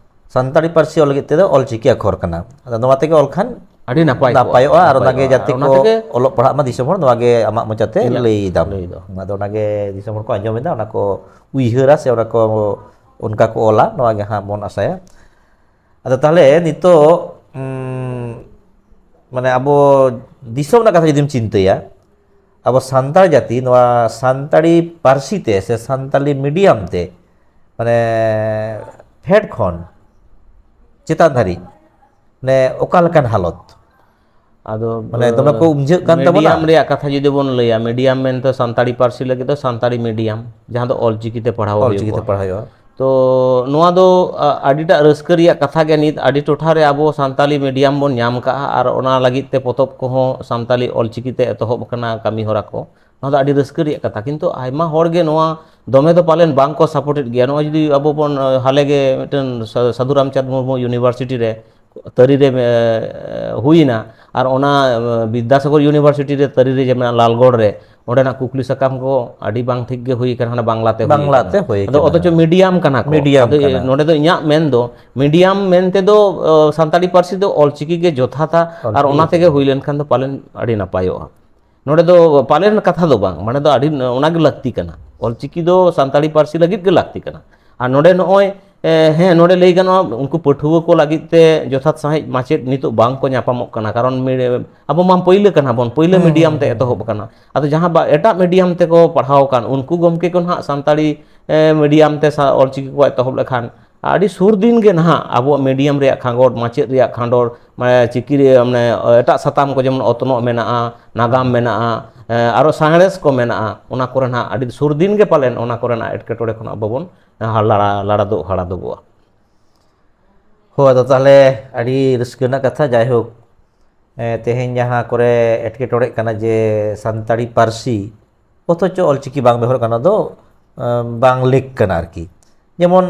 ᱥᱟᱱᱛᱟᱲᱤ ᱯᱟᱹᱨᱥᱤ ᱚᱞ ᱞᱟᱹᱜᱤᱫ ᱛᱮᱫᱚ ᱚᱞ ᱪᱤᱠᱤ ᱟᱠᱷᱚᱨ ᱠᱟᱱᱟ᱾ ᱟᱫᱚ ᱱᱚᱣᱟ ᱛᱮᱜᱮ ᱚᱞ ᱠᱷᱟᱱ ᱟᱹᱰᱤ ᱱᱟᱯᱟᱭ ᱠᱚᱜᱼᱟ, ᱱᱟᱯᱟᱭᱚᱜᱼᱟ, ᱟᱨ ᱱᱟᱯᱟᱭ ᱚᱱᱟᱜᱮ ᱠᱚᱜᱼᱟ᱾ ᱡᱟᱛᱮ ᱚᱱᱟ ᱠᱚ ᱛᱮᱜᱮ ᱚᱞᱚᱜ ᱯᱟᱲᱦᱟᱜ ᱢᱟ ᱫᱤᱥᱚᱢ ᱦᱚᱲ, ᱱᱚᱣᱟ ᱜᱮ ᱟᱢᱟᱜ ᱢᱚᱪᱟᱛᱮ ᱤᱧᱟᱹᱜ ᱞᱟᱹᱭ ᱫᱟᱢ᱾ ᱞᱟᱹᱭ ᱫᱚ᱾ ᱟᱫᱚ ᱚᱱᱟᱜᱮ ᱫᱤᱥᱚᱢ ᱦᱚᱲ ᱠᱚ ᱟᱸᱡᱚᱢ ᱮᱫᱟ, ᱚᱱᱟ ᱠᱚ ᱩᱭᱦᱟᱹᱨᱟ ᱥᱮ ᱚᱱᱟ ᱠᱚ ᱚᱱᱠᱟ ᱠᱚ ᱚᱞᱟ, ᱱᱚᱣᱟ ᱜᱮ ᱦᱟᱸᱜ ᱵᱚᱱ ᱟᱥᱟᱭᱟ᱾ ᱟᱫᱚ ᱛᱟᱦᱚᱞᱮ ᱱᱤᱛᱚᱜ, ᱩᱸ, ᱢᱟᱱᱮ ᱟᱵᱚ ᱫᱤᱥᱚᱢ ᱨᱮᱱᱟᱜ ᱠᱟᱛᱷᱟ ᱡᱩᱫᱤᱢ ᱪᱤᱱᱛᱟᱹᱭᱟ, ᱟᱵᱚ ᱥᱟᱱᱛᱟᱲ ᱡᱟᱹᱛᱤ ᱱᱚᱣᱟ ᱥᱟᱱᱛᱟᱲᱤ ᱯᱟᱹᱨᱥᱤ ᱛᱮ ᱥᱮ ᱥᱟᱱᱛᱟᱲᱤ ᱢᱤᱰᱤᱭᱟᱢ ᱛᱮ, ᱢᱟᱱᱮ ᱯᱷᱮᱰ ᱠᱷᱚᱱ ᱪᱮᱛᱟᱱ ᱫᱷᱟᱹᱨᱤᱡ, ᱢᱟᱱᱮ ᱚᱠᱟ ᱞᱮᱠᱟᱱ ᱦᱟᱞᱚᱛ? ᱟᱫᱚ, ᱢᱟᱱᱮ ᱫᱚᱢᱮ ᱠᱚ ᱩᱢᱡᱷᱟᱹᱜ ᱠᱟᱱ ᱛᱟᱵᱚᱱᱟ᱾ ᱢᱤᱰᱤᱭᱟᱢ ᱨᱮᱭᱟᱜ ᱠᱟᱛᱷᱟ ᱡᱩᱫᱤ ᱵᱚᱱ ᱞᱟᱹᱭᱟ, ᱢᱤᱰᱤᱭᱟᱢ ᱢᱮᱱᱛᱮ ᱥᱟᱱᱛᱟᱲᱤ ᱯᱟᱹᱨᱥᱤ ᱞᱟᱹᱜᱤᱫ ᱫᱚ ᱥᱟᱱᱛᱟᱲᱤ ᱢᱤᱰᱤᱭᱟᱢ, ᱡᱟᱦᱟᱸ ᱫᱚ ᱚᱞ ᱪᱤᱠᱤ ᱛᱮ ᱯᱟᱲᱦᱟᱣ ᱚᱞ ᱪᱤᱠᱤ ᱛᱮ ᱦᱩᱭᱩᱜᱼᱟ᱾ ᱯᱟᱲᱦᱟᱣ ᱦᱩᱭᱩᱜᱼᱟ᱾ ᱛᱚ ᱱᱚᱣᱟ ᱫᱚ, ᱟ, ᱟᱹᱰᱤᱴᱟᱜ ᱨᱟᱹᱥᱠᱟᱹ ᱨᱮᱭᱟᱜ ᱠᱟᱛᱷᱟ ᱜᱮ, ᱱᱤᱛ ᱟᱹᱰᱤ ᱴᱚᱴᱷᱟ ᱨᱮ ᱟᱵᱚ ᱥᱟᱱᱛᱟᱲᱤ ᱢᱤᱰᱤᱭᱟᱢ ᱵᱚᱱ ᱧᱟᱢ ᱠᱟᱜᱼᱟ ᱟᱨ ᱚᱱᱟ ᱞᱟᱹᱜᱤᱫ ᱛᱮ ᱯᱚᱛᱚᱵ ᱠᱚᱦᱚᱸ ᱥᱟᱱᱛᱟᱲᱤ ᱚᱞ ᱪᱤᱠᱤ ᱛᱮ ᱮᱛᱚᱦᱚᱵ ᱟᱠᱟᱱᱟ ᱠᱟᱹᱢᱤ ᱦᱚᱨᱟ ᱠᱚ᱾ ᱱᱚᱣᱟ ᱫᱚ ᱟᱹᱰᱤ ᱨᱟᱹᱥᱠᱟᱹ ᱨᱮᱭᱟᱜ ᱠᱟᱛᱷᱟ, ᱠᱤᱱᱛᱩ ᱟᱭᱢᱟ ᱦᱚᱲ ᱜᱮ ᱱᱚᱣᱟ ᱫᱚᱢᱮ ᱫᱚ ᱯᱟᱞᱮᱱ ᱵᱟᱝ ᱠᱚ ᱥᱟᱯᱳᱨᱴᱮᱰ ᱜᱮᱭᱟ᱾ ᱱᱚᱜᱼᱚᱭ ᱡᱩᱫᱤ ᱟᱵᱚ ᱵᱚᱱ, ᱟ, ᱦᱟᱞᱮ ᱜᱮ ᱢᱤᱫᱴᱮᱱ ᱥᱟ-, ᱥᱟᱹᱫᱷᱩ ᱨᱟᱢᱪᱟᱸᱫᱽ ᱢᱩᱨᱢᱩ ᱤᱭᱩᱱᱤᱵᱷᱟᱨᱥᱤᱴᱤ ᱨᱮ ᱛᱟᱹᱨᱤ ᱨᱮ, ᱮ, ᱦᱩᱭᱮᱱᱟ, ᱟᱨ ᱚᱱᱟ, ᱮ, ᱵᱤᱫᱽᱫᱟᱥᱟᱜᱚᱨ ᱤᱭᱩᱱᱤᱵᱷᱟᱨᱥᱤᱴᱤ ᱨᱮ ᱛᱟᱹᱨᱤ ᱨᱮ ᱡᱮ ᱢᱮᱱᱟᱜᱼᱟ ᱞᱟᱞᱜᱚᱲ ᱨᱮ, ᱚᱸᱰᱮᱱᱟᱜ ᱠᱩᱠᱞᱤ ᱥᱟᱠᱟᱢ ᱠᱚ ᱟᱹᱰᱤ ᱵᱟᱝ ᱴᱷᱤᱠ ᱜᱮ ᱦᱩᱭ ᱟᱠᱟᱱᱟ, ᱦᱟᱱᱟ ᱵᱟᱝᱞᱟ ᱛᱮ ᱦᱩᱭ ᱵᱟᱝᱞᱟ ᱟᱠᱟᱱᱟ᱾ ᱛᱮ ᱦᱩᱭ ᱟᱫᱚ ᱟᱠᱟᱱᱟ᱾ ᱚᱛᱷᱚᱪᱚ ᱢᱤᱰᱤᱭᱟᱢ ᱠᱟᱱᱟ ᱠᱚ᱾ ᱢᱤᱰᱤᱭᱟᱢ ᱟᱫᱚ, ᱮ, ᱠᱟᱱᱟ᱾ ᱱᱚᱰᱮ ᱫᱚ ᱤᱧᱟᱹᱜ ᱢᱮᱱ ᱫᱚ, ᱢᱤᱰᱤᱭᱟᱢ ᱢᱮᱱ ᱛᱮᱫᱚ, ᱚ, ᱥᱟᱱᱛᱟᱲᱤ ᱯᱟᱹᱨᱥᱤ ᱫᱚ ᱚᱞ ᱪᱤᱠᱤ ᱜᱮ ᱡᱚᱛᱷᱟᱛᱟ, ᱟᱨ ᱚᱞ ᱚᱱᱟ ᱪᱤᱠᱤ ᱛᱮᱜᱮ ᱜᱮ᱾ ᱦᱩᱭ ᱞᱮᱱᱠᱷᱟᱱ ᱫᱚ ᱯᱟᱞᱮᱱ ᱟᱹᱰᱤ ᱱᱟᱯᱟᱭᱚᱜᱼᱟ᱾ ᱱᱚᱰᱮ ᱫᱚ ᱯᱟᱞᱮᱱ ᱠᱟᱛᱷᱟ ᱫᱚ ᱵᱟᱝ, ᱢᱟᱱᱮ ᱫᱚ ᱟᱹᱰᱤ ᱚᱱᱟᱜᱮ ᱞᱟᱹᱠᱛᱤ ᱠᱟᱱᱟ, ᱚᱞᱪᱤᱠᱤ ᱫᱚ ᱥᱟᱱᱛᱟᱲᱤ ᱯᱟᱹᱨᱥᱤ ᱞᱟᱹᱜᱤᱫ ᱜᱮ ᱞᱟᱹᱠᱛᱤ ᱠᱟᱱᱟ᱾ ᱟᱨ ᱱᱚᱰᱮ ᱱᱚᱜᱼᱚᱭ, ᱮ, ᱦᱮᱸ, ᱱᱚᱰᱮ ᱞᱟᱹᱭ ᱜᱟᱱᱚᱜᱼᱟ, ᱩᱱᱠᱩ ᱯᱟᱹᱴᱷᱩᱣᱟᱹ ᱠᱚ ᱞᱟᱹᱜᱤᱫ ᱛᱮ ᱡᱚᱛᱷᱟᱛ ᱥᱟᱺᱦᱤᱡ ᱢᱟᱪᱮᱫ ᱱᱤᱛᱚᱜ ᱵᱟᱝ ᱠᱚ ᱧᱟᱯᱟᱢᱚᱜ ᱠᱟᱱᱟ, ᱠᱟᱨᱚᱱ ᱢᱤ-, ᱟᱵᱚ ᱢᱟ ᱯᱟᱹᱭᱞᱟᱹ ᱠᱟᱱᱟ ᱵᱚᱱ, ᱯᱟᱹᱭᱞᱟᱹ ᱦᱩᱸ, ᱢᱤᱰᱤᱭᱟᱢ ᱦᱩᱸ, ᱛᱮ ᱦᱩᱸ, ᱮᱛᱚᱦᱚᱵ ᱦᱩᱸ᱾ ᱟᱠᱟᱱᱟ᱾ ᱟᱫᱚ ᱡᱟᱦᱟᱸ ᱵᱟ-, ᱮᱴᱟᱜ ᱢᱤᱰᱤᱭᱟᱢ ᱛᱮᱠᱚ ᱯᱟᱲᱦᱟᱣ ᱟᱠᱟᱱ, ᱩᱱᱠᱩ ᱜᱚᱢᱠᱮ ᱠᱚ ᱱᱟᱦᱟᱜ ᱥᱟᱱᱛᱟᱲᱤ, ᱮ, ᱢᱤᱰᱤᱭᱟᱢ ᱛᱮ ᱥᱟ-, ᱚᱞᱪᱤᱠᱤ ᱠᱚ ᱮᱛᱚᱦᱚᱵ ᱞᱮᱠᱷᱟᱱ ᱟᱹᱰᱤ ᱥᱩᱨ ᱫᱤᱱ ᱜᱮ ᱱᱟᱦᱟᱜ ᱟᱵᱚᱣᱟᱜ ᱢᱤᱰᱤᱭᱟᱢ ᱨᱮᱭᱟᱜ ᱠᱷᱟᱸᱜᱚᱴ, ᱢᱟᱪᱮᱫ ᱨᱮᱭᱟᱜ ᱠᱷᱟᱸᱰᱚᱲ, ᱢᱟᱱᱮ ᱪᱤᱠᱤ ᱨᱮ, ᱢᱟᱱᱮ ᱮᱴᱟᱜ ᱥᱟᱛᱟᱢ ᱠᱚ ᱡᱮᱢᱚᱱ ᱚᱛᱱᱚᱜ ᱢᱮᱱᱟᱜᱼᱟ, ᱱᱟᱜᱟᱢ ᱢᱮᱱᱟᱜᱼᱟ, ᱮ, ᱟᱨᱚ ᱥᱟᱬᱮᱥ ᱠᱚ ᱢᱮᱱᱟᱜᱼᱟ, ᱚᱱᱟ ᱠᱚᱨᱮ ᱱᱟᱦᱟᱜ ᱟᱹᱰᱤ ᱥᱩᱨ ᱫᱤᱱ ᱜᱮ ᱯᱟᱞᱮᱱ ᱚᱱᱟ ᱠᱚᱨᱮᱱᱟᱜ ᱮᱴᱠᱮᱴᱚᱬᱮ ᱠᱷᱚᱱᱟᱜ ᱵᱟᱵᱚᱱ ᱦᱟᱞᱟᱲᱟ-, ᱞᱟᱲᱟᱫᱚᱜ, ᱦᱟᱲᱟᱫᱚᱜᱚᱜᱼᱟ᱾ ᱦᱳᱭ, ᱟᱫᱚ ᱛᱟᱦᱚᱞᱮ ᱟᱹᱰᱤ ᱨᱟᱹᱥᱠᱟᱹ ᱨᱮᱱᱟᱜ ᱠᱟᱛᱷᱟ᱾ ᱡᱟᱭᱦᱳᱠ, ᱮ, ᱛᱮᱦᱮᱧ ᱡᱟᱦᱟᱸ ᱠᱚᱨᱮ ᱮᱴᱠᱮᱴᱚᱬᱮᱜ ᱠᱟᱱᱟ ᱡᱮ ᱥᱟᱱᱛᱟᱲᱤ ᱯᱟᱹᱨᱥᱤ, ᱚᱛᱷᱚᱪᱚ ᱚᱞᱪᱤᱠᱤ ᱵᱟᱝ ᱵᱮᱵᱚᱦᱟᱨ ᱠᱟᱱᱟ ᱫᱚ, ᱮ, ᱵᱟᱝ ᱞᱮᱠ ᱠᱟᱱᱟ ᱟᱨᱠᱤ᱾ ᱡᱮᱢᱚᱱ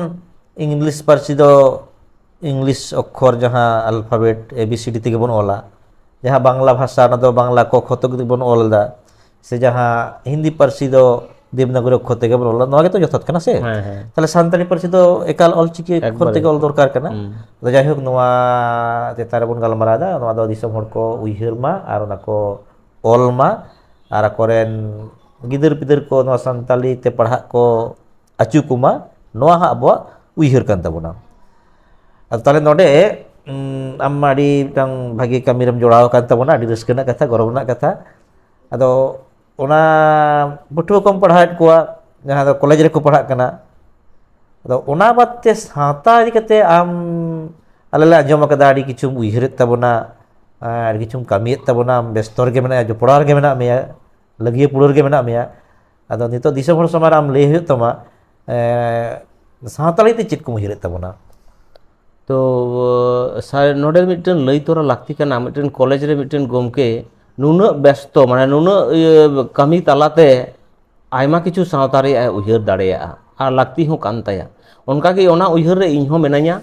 ᱤᱝᱞᱤᱥ ᱯᱟᱹᱨᱥᱤ ᱫᱚ ᱤᱝᱞᱤᱥ ᱚᱠᱠᱷᱚᱨ ᱡᱟᱦᱟᱸ alphabet A B C D ᱛᱮᱜᱮ ᱵᱚᱱ ᱚᱞᱟ, ᱡᱟᱦᱟᱸ ᱵᱟᱝᱞᱟ ᱵᱷᱟᱥᱟ ᱚᱱᱟ ᱫᱚ ᱵᱟᱝᱞᱟ ᱠᱚ ᱠᱷᱚ ᱛᱮᱜᱮ ᱵᱚᱱ ᱚᱞ ᱮᱫᱟ, ᱥᱮ ᱡᱟᱦᱟᱸ ᱦᱤᱱᱫᱤ ᱯᱟᱹᱨᱥᱤ ᱫᱚ ᱫᱮᱵᱽᱱᱟᱜᱚᱨᱤ ᱚᱠᱠᱷᱚᱨ ᱛᱮᱜᱮ ᱵᱚᱱ ᱚᱞᱟ, ᱱᱚᱣᱟ ᱜᱮᱛᱚ ᱡᱚᱛᱷᱟᱛ ᱠᱟᱱᱟ ᱥᱮ? ᱦᱮᱸ, ᱦᱮᱸ᱾ ᱛᱟᱦᱞᱮ ᱥᱟᱱᱛᱟᱲᱤ ᱯᱟᱹᱨᱥᱤ ᱫᱚ ᱮᱠᱟᱞ ᱚᱞᱪᱤᱠᱤ ᱚᱠᱠᱷᱚᱨ ᱮᱠᱵᱟᱨᱮ᱾ ᱛᱮᱜᱮ ᱚᱞ ᱫᱚᱨᱠᱟᱨ ᱠᱟᱱᱟ᱾ ᱦᱩᱸ᱾ ᱟᱫᱚ ᱡᱟᱭᱦᱳᱠ, ᱱᱚᱣᱟ ᱪᱮᱛᱟᱱ ᱨᱮᱵᱚᱱ ᱜᱟᱞᱢᱟᱨᱟᱣ ᱮᱫᱟ, ᱱᱚᱣᱟ ᱫᱚ ᱫᱤᱥᱚᱢ ᱦᱚᱲ ᱠᱚ ᱩᱭᱦᱟᱹᱨ ᱢᱟ ᱟᱨ ᱚᱱᱟ ᱠᱚ ᱚᱞ ᱢᱟ, ᱟᱨ ᱟᱠᱚᱨᱮᱱ ᱜᱤᱫᱟᱹᱨ ᱯᱤᱫᱟᱹᱨ ᱠᱚ ᱱᱚᱣᱟ ᱥᱟᱱᱛᱟᱲᱤ ᱛᱮ ᱯᱟᱲᱦᱟᱜ ᱠᱚ ᱟᱹᱪᱩ ᱠᱚᱢᱟ, ᱱᱚᱣᱟ ᱦᱟᱸᱜ ᱟᱵᱚᱣᱟᱜ ᱩᱭᱦᱟᱹᱨ ᱠᱟᱱ ᱛᱟᱵᱚᱱᱟ᱾ ᱟᱫᱚ ᱛᱟᱦᱞᱮ ᱱᱚᱰᱮ, ᱩᱢ, ᱟᱢ ᱢᱟ ᱟᱹᱰᱤ ᱢᱤᱫᱴᱟᱝ ᱵᱷᱟᱹᱜᱤ ᱠᱟᱹᱢᱤ ᱨᱮᱢ ᱡᱚᱲᱟᱣ ᱟᱠᱟᱱ ᱛᱟᱵᱚᱱᱟ, ᱟᱹᱰᱤ ᱨᱟᱹᱥᱠᱟᱹ ᱨᱮᱱᱟᱜ ᱠᱟᱛᱷᱟ, ᱜᱚᱨᱚᱵᱽ ᱨᱮᱱᱟᱜ ᱠᱟᱛᱷᱟ᱾ ᱟᱫᱚ ᱚᱱᱟ ᱯᱟᱹᱴᱷᱩᱣᱟᱹ ᱠᱚᱢ ᱯᱟᱲᱦᱟᱣᱮᱫ ᱠᱚᱣᱟ, ᱡᱟᱦᱟᱸ ᱫᱚ ᱠᱚᱞᱮᱡᱽ ᱨᱮᱠᱚ ᱯᱟᱲᱦᱟᱜ ᱠᱟᱱᱟ, ᱟᱫᱚ ᱚᱱᱟ ᱵᱟᱫ ᱛᱮ ᱥᱟᱶᱛᱟ ᱤᱫᱤ ᱠᱟᱛᱮ ᱟᱢ, ᱟᱞᱮ ᱞᱮ ᱟᱸᱡᱚᱢ ᱟᱠᱟᱫᱟ ᱟᱹᱰᱤ ᱠᱤᱪᱷᱩᱢ ᱩᱭᱦᱟᱹᱨᱮᱫ ᱛᱟᱵᱚᱱᱟ, ᱟᱹᱰᱤ ᱠᱤᱪᱷᱩᱢ ᱠᱟᱹᱢᱤᱭᱮᱫ ᱛᱟᱵᱚᱱᱟ, ᱟᱢ ᱵᱮᱥᱛᱚ ᱨᱮᱜᱮ ᱢᱮᱱᱟᱜᱼᱟ, ᱡᱚᱯᱲᱟᱣ ᱨᱮᱜᱮ ᱢᱮᱱᱟᱜ ᱢᱮᱭᱟ, ᱞᱟᱹᱜᱤᱭᱟᱹ ᱯᱩᱲᱟᱹ ᱨᱮᱜᱮ ᱢᱮᱱᱟᱜ ᱢᱮᱭᱟ᱾ ᱟᱫᱚ ᱱᱤᱛᱚᱜ ᱫᱤᱥᱚᱢ ᱦᱚᱲ ᱥᱟᱢᱟᱝ ᱨᱮ ᱟᱢ ᱞᱟᱹᱭ ᱦᱩᱭᱩᱜ ᱛᱟᱢᱟ, ᱮᱸ, ᱥᱟᱶᱛᱟ ᱞᱟᱹᱜᱤᱫ ᱛᱮ ᱪᱮᱫ ᱠᱚᱢ ᱩᱭᱦᱟᱹᱨᱮᱫ ᱛᱟᱵᱚᱱᱟ? ᱛᱚ, ᱥᱟ-, ᱱᱚᱰᱮ ᱢᱤᱫᱴᱮᱱ ᱞᱟᱹᱭ ᱛᱚᱨᱟ ᱞᱟᱹᱠᱛᱤ ᱠᱟᱱᱟ, ᱢᱤᱫᱴᱮᱱ ᱠᱚᱞᱮᱡᱽ ᱨᱮ ᱢᱤᱫᱴᱮᱱ ᱜᱚᱢᱠᱮ ᱱᱩᱱᱟᱹᱜ ᱵᱮᱥᱛᱚ, ᱢᱟᱱᱮ ᱱᱩᱱᱟᱹᱜ ᱤᱭᱟᱹ ᱠᱟᱹᱢᱤ ᱛᱟᱞᱟᱛᱮ ᱟᱭᱢᱟ ᱠᱤᱪᱷᱩ ᱥᱟᱶᱛᱟ ᱨᱮᱭᱟᱜ ᱮ ᱩᱭᱦᱟᱹᱨ ᱫᱟᱲᱮᱭᱟᱜᱼᱟ ᱟᱨ ᱞᱟᱹᱠᱛᱤ ᱦᱚᱸ ᱠᱟᱱ ᱛᱟᱭᱟ᱾ ᱚᱱᱠᱟᱜᱮ ᱚᱱᱟ ᱩᱭᱦᱟᱹᱨ ᱨᱮ ᱤᱧ ᱦᱚᱸ ᱢᱤᱱᱟᱹᱧᱟ᱾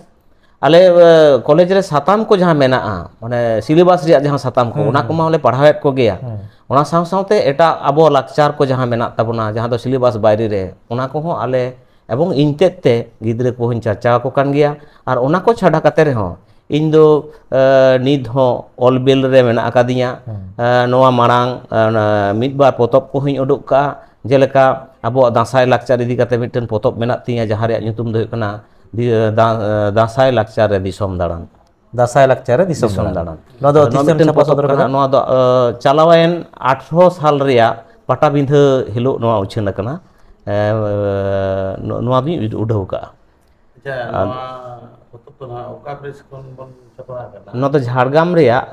ᱟᱞᱮ, ᱮ, ᱠᱚᱞᱮᱡᱽ ᱨᱮ ᱥᱟᱛᱟᱢ ᱠᱚ ᱡᱟᱦᱟᱸ ᱢᱮᱱᱟᱜᱼᱟ, ᱢᱟᱱᱮ syllabus ᱨᱮᱭᱟᱜ ᱡᱟᱦᱟᱸ ᱥᱟᱛᱟᱢ ᱠᱚ, ᱦᱩᱸ, ᱚᱱᱟ ᱦᱩᱸ᱾ ᱠᱚᱢᱟ ᱞᱮ ᱯᱟᱲᱦᱟᱣᱮᱫ ᱠᱚᱜᱮᱭᱟ᱾ ᱦᱩᱸ᱾ ᱚᱱᱟ ᱥᱟᱶ ᱥᱟᱶᱛᱮ ᱮᱴᱟᱜ ᱟᱵᱚ ᱞᱟᱠᱪᱟᱨ ᱠᱚ ᱡᱟᱦᱟᱸ ᱢᱮᱱᱟᱜ ᱛᱟᱵᱚᱱᱟ, ᱡᱟᱦᱟᱸ ᱫᱚ syllabus ᱵᱟᱭᱨᱮ ᱨᱮ, ᱚᱱᱟ ᱠᱚᱦᱚᱸ ᱟᱞᱮ ᱮᱵᱚᱝ ᱤᱧ ᱛᱮᱫ ᱛᱮ ᱜᱤᱫᱽᱨᱟᱹ ᱠᱚᱦᱚᱸᱧ ᱪᱟᱨᱪᱟᱣ ᱟᱠᱚ ᱠᱟᱱ ᱜᱮᱭᱟ᱾ ᱟᱨ ᱚᱱᱟ ᱠᱚ ᱪᱷᱟᱰᱟ ᱠᱟᱛᱮ ᱨᱮᱦᱚᱸ ᱤᱧ ᱫᱚ ᱱᱤᱛ ᱦᱚᱸ ᱚᱞ ᱵᱮᱞ ᱨᱮ ᱢᱮᱱᱟᱜ ᱟᱠᱟᱫᱤᱧᱟ᱾ ᱱᱚᱣᱟ ᱢᱟᱲᱟᱝ ᱢᱤᱫ ᱵᱟᱨ ᱯᱚᱛᱚᱵ ᱠᱚᱦᱚᱸᱧ ᱩᱰᱩᱠ ᱠᱟᱜᱼᱟ, ᱡᱮᱞᱮᱠᱟ ᱟᱵᱚᱣᱟᱜ ᱫᱟᱸᱥᱟᱭ ᱞᱟᱠᱪᱟᱨ ᱤᱫᱤ ᱠᱟᱛᱮ ᱢᱤᱫᱴᱮᱱ ᱯᱚᱛᱚᱵ ᱢᱮᱱᱟᱜ ᱛᱤᱧᱟ, ᱡᱟᱦᱟᱸ ᱨᱮᱭᱟᱜ ᱧᱩᱛᱩᱢ ᱫᱚ ᱦᱩᱭᱩᱜ ᱠᱟᱱᱟ ᱫᱟᱸᱥᱟᱭ ᱞᱟᱠᱪᱟᱨ ᱨᱮ ᱫᱤᱥᱚᱢ ᱫᱟᱬᱟᱱ᱾ ᱫᱟᱸᱥᱟᱭ ᱞᱟᱠᱪᱟᱨ ᱨᱮ ᱫᱤᱥᱚᱢ ᱫᱟᱬᱟᱱ᱾ ᱱᱚᱣᱟ ᱫᱚ ᱛᱤᱥ ᱮᱢ ᱢᱤᱫᱴᱮᱱ ᱪᱷᱟᱯᱟ ᱯᱚᱛᱚᱵ ᱥᱚᱫᱚᱨ ᱠᱟᱱᱟ᱾ ᱱᱚᱣᱟ ᱫᱚ ᱪᱟᱞᱟᱣᱮᱱ ᱟᱴᱷᱨᱚ ᱥᱟᱞ ᱨᱮᱭᱟᱜ ᱯᱟᱴᱟᱵᱤᱸᱫᱷᱟᱹ ᱦᱤᱞᱳᱜ ᱱᱚᱣᱟ ᱩᱪᱷᱟᱹᱱ ᱟᱠᱟᱱᱟ᱾ ᱱᱚᱣᱟ ᱫᱚᱧ ᱩᱰᱷᱟᱹᱣ ᱠᱟᱜᱼᱟ᱾ ᱟᱪᱪᱷᱟ, ᱱᱚᱣᱟ ᱯᱚᱛᱚᱵ ᱫᱚ ᱱᱟᱦᱟᱜ ᱚᱠᱟ ᱯᱨᱮᱥ ᱠᱷᱚᱱ ᱵᱚᱱ ᱪᱷᱟᱯᱟ ᱟᱠᱟᱫᱟ? ᱱᱚᱣᱟ ᱫᱚ ᱡᱷᱟᱲᱜᱨᱟᱢ ᱨᱮᱭᱟᱜ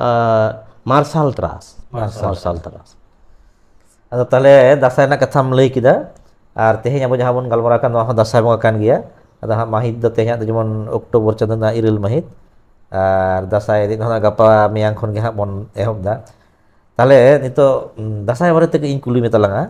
ᱢᱟᱨᱥᱟᱞ ᱛᱨᱟᱥ᱾ ᱢᱟᱨᱥᱟᱞ ᱛᱨᱟᱥ᱾ ᱟᱫᱚ ᱛᱟᱦᱚᱞᱮ ᱫᱟᱸᱥᱟᱭ ᱨᱮᱱᱟᱜ ᱠᱟᱛᱷᱟᱢ ᱞᱟᱹᱭ ᱠᱮᱫᱟ, ᱟᱨ ᱛᱮᱦᱮᱧ ᱟᱵᱚ ᱡᱟᱦᱟᱸ ᱵᱚᱱ ᱜᱟᱞᱢᱟᱨᱟᱣ ᱠᱟᱱ, ᱱᱚᱣᱟ ᱦᱚᱸ ᱫᱟᱸᱥᱟᱭ ᱵᱚᱸᱜᱟ ᱠᱟᱱ ᱜᱮᱭᱟ᱾ ᱟᱫᱚ ᱦᱟᱸᱜ ᱢᱟᱹᱦᱤᱛ ᱫᱚ ᱛᱮᱦᱮᱧᱟᱜ ᱫᱚ ᱡᱮᱢᱚᱱ ᱚᱠᱴᱳᱵᱚᱨ ᱪᱟᱸᱫᱳ ᱨᱮᱱᱟᱜ ᱤᱨᱟᱹᱞ ᱢᱟᱹᱦᱤᱛ, ᱟᱨ ᱫᱟᱸᱥᱟᱭ ᱮᱱᱮᱡ ᱫᱚ ᱦᱟᱸᱜ ᱜᱟᱯᱟ ᱢᱮᱭᱟᱝ ᱠᱷᱚᱱ ᱜᱮ ᱦᱟᱸᱜ ᱵᱚᱱ ᱮᱦᱚᱵ ᱮᱫᱟ᱾ ᱛᱟᱦᱚᱞᱮ ᱱᱤᱛᱚᱜ ᱫᱟᱸᱥᱟᱭ ᱵᱟᱨᱮ ᱛᱮᱜᱮ ᱤᱧ ᱠᱩᱞᱤ ᱢᱮ ᱛᱟᱞᱟᱝᱟ,